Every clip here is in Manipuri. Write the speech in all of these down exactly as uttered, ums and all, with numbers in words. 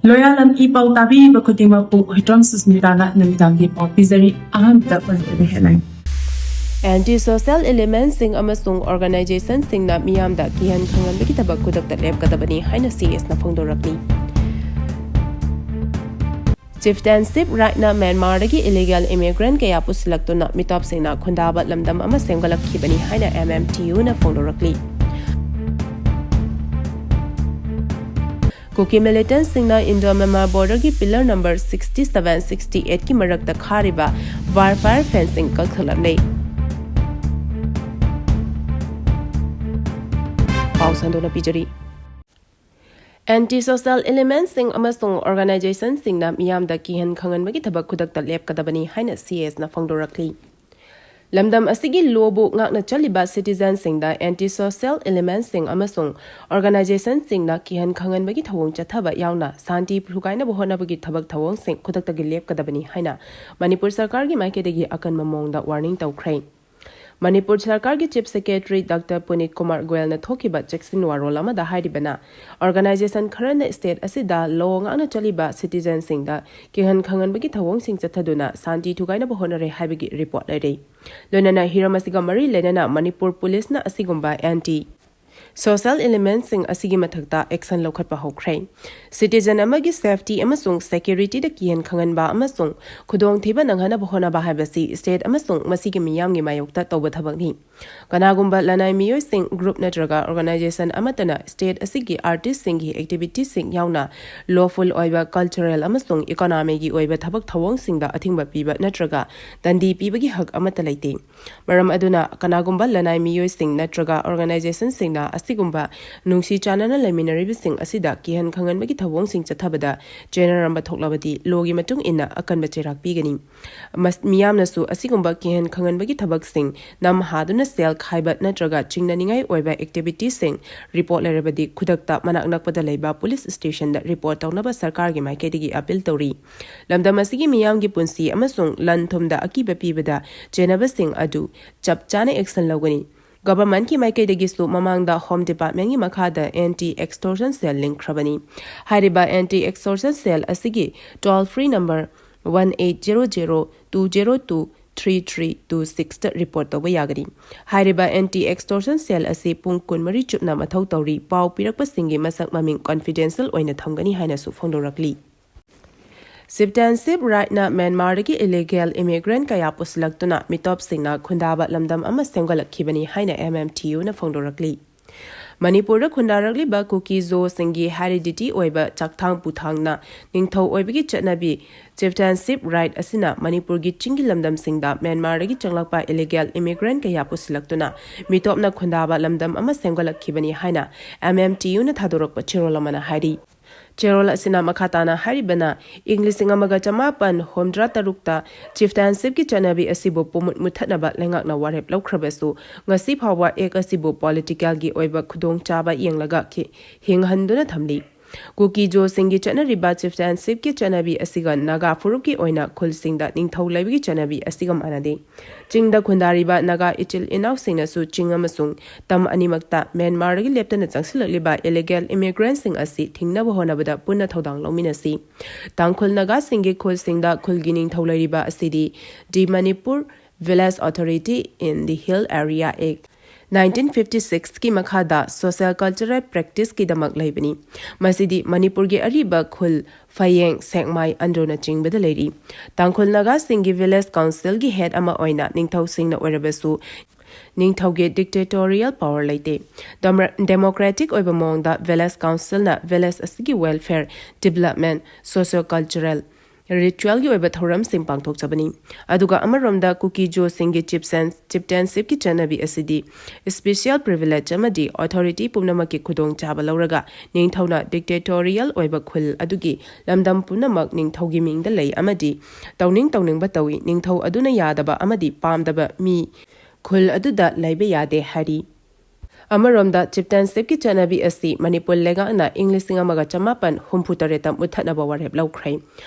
ꯂꯣꯌꯥꯂꯝ ꯏ ꯄꯥꯎ ꯇꯥꯕꯤꯔꯤꯕ ꯈꯨꯗꯤꯡꯃꯛꯄꯨ ꯍꯨꯏꯗ꯭ꯔꯣꯝ ꯁꯨꯁꯃꯤꯇꯥꯅ ꯅꯨꯃꯤꯗꯥꯡꯒꯤ ꯄꯥꯎ ꯄꯤꯖꯔꯤ꯫ ꯑꯍꯥꯟꯕꯗ ꯄꯟꯖꯕ ꯍꯦꯠꯂꯥꯏꯟ꯫ Anti-social elementꯁꯤꯡ ꯑꯃꯁꯨꯡ organizationꯁꯤꯡꯅ ꯃꯤꯌꯥꯝꯗ ꯀꯤꯍꯟ ꯈꯪꯍꯟꯕꯒꯤ ꯊꯕꯛ ꯈꯨꯗꯛꯇ ꯂꯦꯞꯀꯗꯕꯅꯤ ꯍꯥꯏꯅ ꯁꯤ ꯑꯦꯁꯅ ꯐꯣꯡꯗꯣꯔꯛꯂꯤ꯫ Chieftainship rightꯅ ꯃ꯭ꯌꯥꯟꯃꯥꯔꯗꯒꯤ illegal immigrant ꯀꯌꯥ ꯄꯨꯁꯤꯜꯂꯛꯇꯨꯅ ꯃꯤꯇꯣꯞꯁꯤꯡꯅ ꯈꯨꯟꯗꯥꯕ ꯂꯝꯗꯝ ꯑꯃ ꯁꯦꯝꯒꯠꯂꯛꯈꯤꯕꯅꯤ ꯍꯥꯏꯅ M M T Uꯅ ꯐꯣꯡꯗꯣꯔꯛꯂꯤ꯫ ꯀꯨꯀꯤ militantꯁꯤꯡꯅ Indo-Myanmar borderꯒꯤ pillar number sixty seven, sixty eightꯀꯤ ꯃꯔꯛꯇ ꯈꯥꯔꯤꯕ barbed wire fencing ꯀꯛꯊꯠꯂꯝꯂꯦ꯫ ꯄꯥꯎ ꯁꯟꯗꯣꯛꯅ ꯄꯤꯖꯔꯤ꯫ Anti-social elementꯁꯤꯡ ꯑꯃꯁꯨꯡ organizationꯁꯤꯡꯅ ꯃꯤꯌꯥꯝꯗ ꯀꯤꯍꯟ ꯈꯪꯍꯟꯕꯒꯤ ꯊꯕꯛ ꯈꯨꯗꯛꯇ ꯂꯦꯞꯀꯗꯕꯅꯤ ꯍꯥꯏꯅ C Sꯅ ꯐꯣꯡꯗꯣꯔꯛꯂꯤ꯫ ꯂꯝꯗꯝ ꯑꯁꯤꯒꯤ lawꯕꯨ ꯉꯥꯛꯅ ꯆꯠꯂꯤꯕ citizenꯁꯤꯡꯗ anti-social elementꯁꯤꯡ ꯑꯃꯁꯨꯡ organizationꯁꯤꯡꯅ ꯀꯤꯍꯟ ꯈꯪꯍꯟꯕꯒꯤ ꯊꯧꯑꯣꯡ ꯆꯠꯊꯕ ꯌꯥꯎꯅ ꯁꯥꯟꯇꯤ ꯊꯨꯒꯥꯏꯅꯕ ꯍꯣꯠꯅꯕꯒꯤ ꯊꯕꯛ ꯊꯧꯑꯣꯡꯁꯤꯡ ꯈꯨꯗꯛꯇꯒꯤ ꯂꯦꯞꯀꯗꯕꯅꯤ ꯍꯥꯏꯅ ꯃꯅꯤꯄꯨꯔ ꯁꯔꯀꯥꯔꯒꯤ ꯃꯥꯏꯀꯩꯗꯒꯤ ꯑꯀꯟꯕ ꯃꯑꯣꯡꯗ warning ꯇꯧꯈ꯭ꯔꯦ꯫ ꯃꯅꯤꯄꯨꯔ ꯁꯔꯀꯥꯔꯒꯤ Chief Secretary Doctor Puneet Kumar Goelꯅ ꯊꯣꯛꯈꯤꯕ ꯆꯦꯛꯁꯤꯟ ꯋꯥꯔꯣꯜ ꯑꯃꯗ ꯍꯥꯏꯔꯤꯕꯅ, organization ꯈꯔꯅ state ꯑꯁꯤꯗ law ꯉꯥꯛꯅ ꯆꯠꯂꯤꯕ citizenꯁꯤꯡꯗ ꯀꯤꯍꯟ ꯈꯪꯍꯟꯕꯒꯤ ꯊꯧꯑꯣꯡꯁꯤꯡ ꯆꯠꯊꯗꯨꯅ ꯁꯥꯟꯇꯤ ꯊꯨꯒꯥꯏꯅꯕ ꯍꯣꯠꯅꯔꯦ ꯍꯥꯏꯕꯒꯤ report ꯂꯩꯔꯦ꯫ ꯂꯣꯏꯅꯅ ꯍꯤꯔꯝ ꯑꯁꯤꯒ ꯃꯔꯤ ꯂꯩꯅꯅ ꯃꯅꯤꯄꯨꯔ ꯄꯨꯂꯤꯁꯅ ꯑꯁꯤꯒꯨꯝꯕ anti-social elementꯁꯤꯡ ꯑꯁꯤꯒꯤ ꯃꯊꯛꯇ action ꯂꯧꯈꯠꯄ ꯍꯧꯈ꯭ꯔꯦ꯫ Citizen ꯑꯃꯒꯤ safety ꯑꯃꯁꯨꯡ securityꯗ ꯀꯤꯍꯟ ꯈꯪꯍꯟꯕ ꯑꯃꯁꯨꯡ ꯈꯨꯗꯣꯡꯊꯤꯕ ꯅꯪꯍꯟꯅꯕ ꯍꯣꯠꯅꯕ ꯍꯥꯏꯕꯁꯤ state ꯑꯃꯁꯨꯡ ꯃꯁꯤꯒꯤ ꯃꯤꯌꯥꯝꯒꯤ ꯃꯥꯌꯣꯛꯇ ꯇꯧꯕ ꯊꯕꯛꯅꯤ꯫ ꯀꯅꯥꯒꯨꯝꯕ ꯂꯅꯥꯏ ꯃꯤꯑꯣꯏꯁꯤꯡ, group ꯅꯠꯇ꯭ꯔꯒ organization ꯑꯃꯠꯇꯅ state ꯑꯁꯤꯒꯤ artistꯁꯤꯡꯒꯤ activityꯁꯤꯡ ꯌꯥꯎꯅ lawful ꯑꯣꯏꯕ cultural ꯑꯃꯁꯨꯡ economyꯒꯤ ꯑꯣꯏꯕ ꯊꯕꯛ ꯊꯧꯑꯣꯡꯁꯤꯡꯗ ꯑꯊꯤꯡꯕ ꯄꯤꯕ ꯅꯠꯇ꯭ꯔꯒ ꯗꯟꯗꯤ ꯄꯤꯕꯒꯤ ꯍꯛ ꯑꯃꯠꯇ ꯂꯩꯇꯦ꯫ ꯃꯔꯝ ꯑꯗꯨꯅ, ꯀꯅꯥꯒꯨꯝꯕ ꯂꯅꯥꯏ ꯃꯤꯑꯣꯏꯁꯤꯡ ꯅꯠꯇ꯭ꯔꯒ organizationꯁꯤꯡꯅ ꯑꯁꯤꯒꯨꯝꯕ ꯅꯨꯡꯁꯤ ꯆꯥꯟꯅꯅ ꯂꯩꯃꯤꯟꯅꯔꯤꯕꯁꯤꯡ ꯑꯁꯤꯗ ꯀꯤꯍꯟ ꯈꯪꯍꯟꯕꯒꯤ ꯊꯧꯑꯣꯡꯁꯤꯡ ꯆꯠꯊꯕꯗ ꯆꯦꯟꯅꯔꯝꯕ ꯊꯣꯛꯂꯕꯗꯤ lawꯒꯤ ꯃꯇꯨꯡ ꯏꯟꯅ ꯑꯀꯟꯕ ꯆꯩꯔꯥꯛ ꯄꯤꯒꯅꯤ꯫ ꯃꯁ-, ꯃꯤꯌꯥꯝꯅꯁꯨ ꯑꯁꯤꯒꯨꯝꯕ ꯀꯤꯍꯟ ꯈꯪꯍꯟꯕꯒꯤ ꯊꯕꯛꯁꯤꯡ, ꯅꯝ ꯍꯥꯗꯨꯅ ꯁꯦꯜ ꯈꯥꯏꯕ ꯅꯠꯇ꯭ꯔꯒ ꯆꯤꯡꯅꯅꯤꯡꯉꯥꯏ ꯑꯣꯏꯕ activityꯁꯤꯡ report ꯂꯩꯔꯕꯗꯤ ꯈꯨꯗꯛꯇ ꯃꯅꯥꯛ ꯅꯛꯄꯗ ꯂꯩꯕ police stationꯗ report ꯇꯧꯅꯕ ꯁꯔꯀꯥꯔꯒꯤ ꯃꯥꯏꯀꯩꯗꯒꯤ appeal ꯇꯧꯔꯤ꯫ ꯂꯝꯗꯝ ꯑꯁꯤꯒꯤ ꯃꯤꯌꯥꯝꯒꯤ ꯄꯨꯟꯁꯤ ꯑꯃꯁꯨꯡ ꯂꯟ ꯊꯨꯝꯗ ꯑꯀꯤꯕ ꯄꯤꯕꯗ ꯆꯦꯟꯅꯕꯁꯤꯡ ꯑꯗꯨ ꯆꯞ ꯆꯥꯅ action ꯂꯧꯒꯅꯤ꯫ ꯒꯚꯔꯟꯃꯦꯟꯠꯀꯤ ꯃꯥꯏꯀꯩꯗꯒꯤꯁꯨ ꯃꯃꯥꯡꯗ ꯍꯣꯝ ꯗꯤꯄꯥꯔꯠꯃꯦꯟꯠꯀꯤ ꯃꯈꯥꯗ ꯑꯦꯟꯇꯤ ꯑꯦꯛꯁꯇꯣꯔꯁꯟ ꯁꯦꯜ ꯂꯤꯡꯈ꯭ꯔꯕꯅꯤ꯫ ꯍꯥꯏꯔꯤꯕ ꯑꯦꯟꯇꯤ ꯑꯦꯛꯁꯇꯣꯔꯁꯟ ꯁꯦꯜ ꯑꯁꯤꯒꯤ toll free number one eight zero zero two zero two three three two ꯁꯤꯛꯁꯇ ꯔꯤꯄꯣꯔꯠ ꯇꯧꯕ ꯌꯥꯒꯅꯤ꯫ ꯍꯥꯏꯔꯤꯕ ꯑꯦꯟꯇꯤ ꯑꯦꯛꯁꯇꯣꯔꯁꯟ ꯁꯦꯜ ꯑꯁꯤ ꯄꯨꯡ ꯀꯨꯟꯃꯔꯤ ꯆꯨꯞꯅ ꯃꯊꯧ ꯇꯧꯔꯤ꯫ ꯄꯥꯎ ꯄꯤꯔꯛꯄꯁꯤꯡꯒꯤ ꯃꯁꯛ ꯃꯃꯤꯡ ꯀꯣꯟꯐꯤꯗꯦꯟꯁꯤꯌꯦꯜ ꯑꯣꯏꯅ ꯊꯝꯒꯅꯤ ꯍꯥꯏꯅꯁꯨ ꯐꯣꯡꯗꯣꯔꯛꯂꯤ꯫ ꯁꯤꯇꯤꯖꯦꯟꯁꯤꯞ ꯔꯥꯏꯠꯅ ꯃ꯭ꯌꯥꯟꯃꯥꯔꯗꯒꯤ ꯏꯂꯤꯒꯦꯜ ꯏꯃꯤꯒ꯭ꯔꯦꯟꯠ ꯀꯌꯥ ꯄꯨꯁꯤꯜꯂꯛꯇꯨꯅ ꯃꯤꯇꯣꯞꯁꯤꯡꯅ ꯈꯨꯟꯗꯥꯕ ꯂꯝꯗꯝ ꯑꯃ ꯁꯦꯝꯒꯠꯂꯛꯈꯤꯕꯅꯤ ꯍꯥꯏꯅ ꯑꯦꯝ ꯑꯦꯝ ꯇꯤ ꯌꯨꯅ ꯐꯣꯡꯗꯣꯔꯛꯂꯤ꯫ ꯃꯅꯤꯄꯨꯔꯗ ꯈꯨꯟꯗꯥꯔꯛꯂꯤꯕ ꯀꯨꯀꯤ ꯖꯣꯁꯤꯡꯒꯤ ꯍꯦꯔꯤꯗꯤꯇꯤ ꯑꯣꯏꯕ ꯆꯥꯛꯊꯥꯡ ꯄꯨꯊꯥꯡꯅ ꯅꯤꯡꯊꯧ ꯑꯣꯏꯕꯒꯤ ꯆꯠꯅꯕꯤ ꯁꯤꯇꯤꯖꯦꯟꯁꯤꯞ ꯔꯥꯏꯠ ꯑꯁꯤꯅ ꯃꯅꯤꯄꯨꯔꯒꯤ ꯆꯤꯡꯒꯤ ꯂꯝꯗꯝꯁꯤꯡꯗ ꯃ꯭ꯌꯥꯟꯃꯥꯔꯗꯒꯤ ꯆꯪꯂꯛꯄ ꯏꯂꯤꯒꯦꯜ ꯏꯃꯤꯒ꯭ꯔꯦꯟꯠ ꯀꯌꯥ ꯄꯨꯁꯤꯜꯂꯛꯇꯨꯅ ꯃꯤꯇꯣꯞꯅ ꯈꯨꯟꯗꯥꯕ ꯂꯝꯗꯝ ꯑꯃ ꯁꯦꯝꯒꯠꯂꯛꯈꯤꯕꯅꯤ ꯍꯥꯏꯅ ꯑꯦꯝ ꯑꯦꯝ ꯇꯤ ꯌꯨꯅ ꯊꯥꯗꯣꯔꯛꯄ ꯆꯦꯔꯣꯜ ꯑꯃꯅ ꯍꯥꯏꯔꯤ꯫ ꯆꯦꯔꯣꯜ ꯑꯁꯤꯅ ꯃꯈꯥ ꯇꯥꯅ ꯍꯥꯏꯔꯤꯕꯅ, ꯏꯪ ꯂꯤꯁꯤꯡ ꯑꯃꯒ ꯆꯃꯥꯄꯟ ꯍꯨꯝꯗ꯭ꯔꯥ ꯇꯔꯨꯛꯇ ꯆꯤꯐꯇꯦꯟꯁꯤꯞꯀꯤ ꯆꯠꯅꯕꯤ ꯑꯁꯤꯕꯨ ꯄꯨꯃꯨꯠ ꯃꯨꯠꯊꯠꯅꯕ ꯂꯩꯉꯥꯛꯅ ꯋꯥꯔꯦꯞ ꯂꯧꯈ꯭ꯔꯕꯁꯨ, ꯉꯁꯤ ꯐꯥꯎꯕ ꯑꯦꯛ ꯑꯁꯤꯕꯨ ꯄꯣꯂꯤꯇꯤꯀꯦꯜꯒꯤ ꯑꯣꯏꯕ ꯈꯨꯗꯣꯡꯆꯥꯕ ꯌꯦꯡꯂꯒ ꯈꯤ-, ꯍꯤꯡꯍꯟꯗꯨꯅ ꯊꯝꯂꯤ꯫ ꯀꯨꯀꯤ ꯖꯣꯁꯤꯡꯒꯤ ꯆꯠꯅꯔꯤꯕ ꯆꯤꯐꯇꯦꯟꯁꯤꯞꯀꯤ ꯆꯠꯅꯕꯤ ꯑꯁꯤꯒ ꯅꯥꯒꯥ ꯐꯨꯔꯨꯞꯀꯤ ꯑꯣꯏꯅ ꯈꯨꯜꯁꯤꯡꯗ ꯅꯤꯡꯊꯧ ꯂꯩꯕꯒꯤ ꯆꯠꯅꯕꯤ ꯑꯁꯤꯒ ꯃꯥꯟꯅꯗꯦ꯫ ꯆꯤꯡꯗ ꯈꯨꯟꯗꯥꯔꯤꯕ ꯅꯥꯒꯥ ꯏꯆꯤꯜ ꯏꯅꯥꯎꯁꯤꯡꯅꯁꯨ ꯆꯤꯡ ꯑꯃꯁꯨꯡ ꯇꯝ ꯑꯅꯤꯃꯛꯇ ꯃ꯭ꯌꯥꯟꯃꯥꯔꯗꯒꯤ ꯂꯦꯞꯇꯅ ꯆꯪꯁꯤꯜꯂꯛꯂꯤꯕ ꯏꯂꯤꯒꯦꯜ ꯏꯃꯤꯒ꯭ꯔꯦꯟꯠꯁꯤꯡ ꯑꯁꯤ ꯊꯤꯡꯅꯕ ꯍꯣꯠꯅꯕꯗ ꯄꯨꯟꯅ ꯊꯧꯗꯥꯡ ꯂꯧꯃꯤꯟꯅꯁꯤ꯫ ꯇꯥꯡꯈꯨꯜ ꯅꯥꯒꯥꯁꯤꯡꯒꯤ ꯈꯨꯜꯁꯤꯡꯗ ꯈꯨꯜꯒꯤ ꯅꯤꯡꯊꯧ ꯂꯩꯔꯤꯕ ꯑꯁꯤꯗꯤ The Manipur Village Authority in the Hill Area Act nineteen fifty ꯁꯤꯛꯁꯀꯤ ꯃꯈꯥꯗ ꯁꯣꯁꯤꯌꯦꯜ ꯀꯜꯆꯔꯦꯜ ꯄ꯭ꯔꯦꯛꯇꯤꯁꯀꯤꯗꯃꯛ ꯂꯩꯕꯅꯤ꯫ ꯃꯁꯤꯗꯤ ꯃꯅꯤꯄꯨꯔꯒꯤ ꯑꯔꯤꯕ ꯈꯨꯜ ꯐꯌꯦꯡ, ꯁꯦꯛꯃꯥꯏ, ꯑꯟꯗ꯭ꯔꯣꯅꯆꯤꯡꯕꯗ ꯂꯩꯔꯤ꯫ ꯇꯥꯡꯈꯨꯜ ꯅꯥꯒꯥꯁꯤꯡꯒꯤ ꯚꯤꯂꯦꯖ ꯀꯥꯎꯟꯁꯤꯜꯒꯤ ꯍꯦꯗ ꯑꯃ ꯑꯣꯏꯅ ꯅꯤꯡꯊꯧꯁꯤꯡꯅ ꯑꯣꯏꯔꯕꯁꯨ, ꯅꯤꯡꯊꯧꯒꯤ ꯗꯤꯛꯇꯦꯇꯣꯔꯤꯌꯦꯜ ꯄꯥꯋꯔ ꯂꯩꯇꯦ꯫ ꯗꯦꯃꯣ-, ꯗꯦꯃꯣꯀ꯭ꯔꯦꯇꯤꯛ ꯑꯣꯏꯕ ꯃꯑꯣꯡꯗ ꯚꯤꯂꯦꯖ ꯀꯥꯎꯟꯁꯤꯜꯅ ꯚꯤꯂꯦꯖ ꯑꯁꯤꯒꯤ ꯋꯦꯜꯐꯤꯌꯔ, ꯗꯤꯕꯦꯂꯞꯃꯦꯟꯠ, ꯁꯣꯁꯤꯌꯣ ꯀꯜꯆꯔꯦꯜ, ꯔꯤꯆꯨꯋꯦꯜꯒꯤ ꯑꯣꯏꯕ ꯊꯧꯔꯝꯁꯤꯡ ꯄꯥꯡꯊꯣꯛꯆꯕꯅꯤ꯫ ꯑꯗꯨꯒ ꯑꯃꯔꯣꯝꯗ ꯀꯨꯀꯤ ꯖꯣꯁꯤꯡꯒꯤ ꯆꯤꯐꯁꯦꯟ-, ꯆꯤꯐꯇꯦꯟꯁꯤꯞꯀꯤ ꯆꯠꯅꯕꯤ ꯑꯁꯤꯗꯤ ꯏꯁꯄꯤꯁꯤꯌꯦꯜ ꯄ꯭ꯔꯤꯚꯤꯂꯦꯖ ꯑꯃꯗꯤ ꯑꯣꯊꯣꯔꯤꯇꯤ ꯄꯨꯝꯅꯃꯛꯀꯤ ꯈꯨꯗꯣꯡꯆꯥꯕ ꯂꯧꯔꯒ ꯅꯤꯡꯊꯧꯅ ꯗꯤꯛꯇꯦꯇꯣꯔꯤꯌꯦꯜ ꯑꯣꯏꯕ ꯈꯨꯜ ꯑꯗꯨꯒꯤ ꯂꯝꯗꯝ ꯄꯨꯝꯅꯃꯛ ꯅꯤꯡꯊꯧꯒꯤ ꯃꯤꯡꯗ ꯂꯩ ꯑꯃꯗꯤ ꯇꯧꯅꯤꯡ ꯇꯧꯅꯤꯡꯕ ꯇꯧꯏ꯫ ꯅꯤꯡꯊꯧ ꯑꯗꯨꯅ ꯌꯥꯗꯕ ꯑꯃꯗꯤ ꯄꯥꯝꯗꯕ ꯃꯤ ꯈꯨꯜ ꯑꯗꯨꯗ ꯂꯩꯕ ꯌꯥꯗꯦ ꯍꯥꯏꯔꯤ꯫ ꯑꯃꯔꯣꯝꯗ, ꯆꯤꯞꯇꯦꯟꯁꯤꯞꯀꯤ ꯆꯠꯅꯕꯤ ꯑꯁꯤ ꯃꯅꯤꯄꯨꯔ ꯂꯩꯉꯥꯛꯅ ꯏꯪ ꯂꯤꯁꯤꯡ ꯑꯃꯒ ꯆꯃꯥꯄꯟ ꯍꯨꯝꯐꯨ ꯇꯔꯦꯠꯇ ꯃꯨꯠꯊꯠꯅꯕ ꯋꯥꯔꯦꯞ ꯂꯧꯈ꯭ꯔꯦ꯫